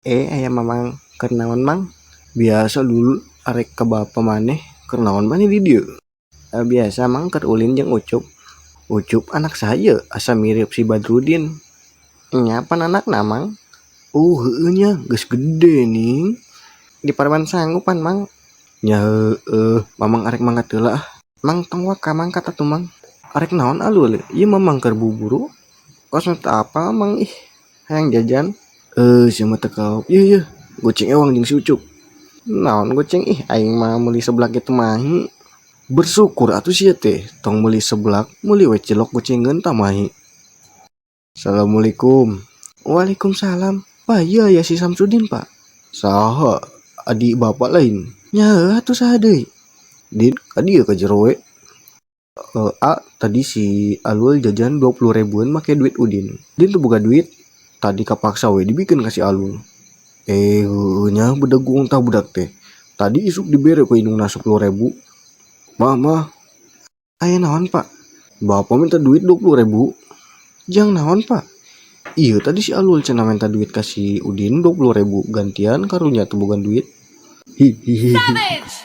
Eh, aya Mamang, keur naon, Mang? Biasa, Lul, arek ka bapa maneh. Keur naon maneh di dieu? Eh, biasa, Mang, keur ulin jeung Ucup. Ucup anak saya asa mirip si Badrudin. Nya pan anakna, Mang. Oh, heueuh nya, geus gede ning. Di parban sangu pan, Mang. Nya heueuh, Mamang arek mangkat heula ah. Mang, tong waka mangkat atuh, Mang. Arek naon, Alul? Ieu Mamang keur buburu. Kos teu apal, Mang, ih. Hayang jajan. Eh, sia mah teu kaop. Yeuh yeuh, goceng ewang jeung si Ucup. Naon goceng ih, aing mah meuli seblak ge teu mahi. Bersyukur atuh sia teh, tong meuli seblak, meuli we cilok gocengeun tah mahi. Assalamualaikum. Waalaikumsalam. Pak, iya ya si Samsudin, Pak. Saha? Adi bapak lain? Nya heueuh atuh, saha deui? Din, ka dieu ka jero we. Eh, A, tadi si Alul jajan 20 ribuan make duit Udin. Din teu boga duit. Tadi kapaksa we dibikeun ka si Alul. Eh, heueuh nya, bedegung tah budak teh. Tadi isuk dibere ku indungna 10 ribu. Mah, mah. Aya naon, Pak? Bapak minta duit 20 ribu. Jang naon, Pak? Iya, tadi si Alul cenah minta duit ka si Udin 20 ribu, gantian karunya teu boga duit. Hihihi. Savage!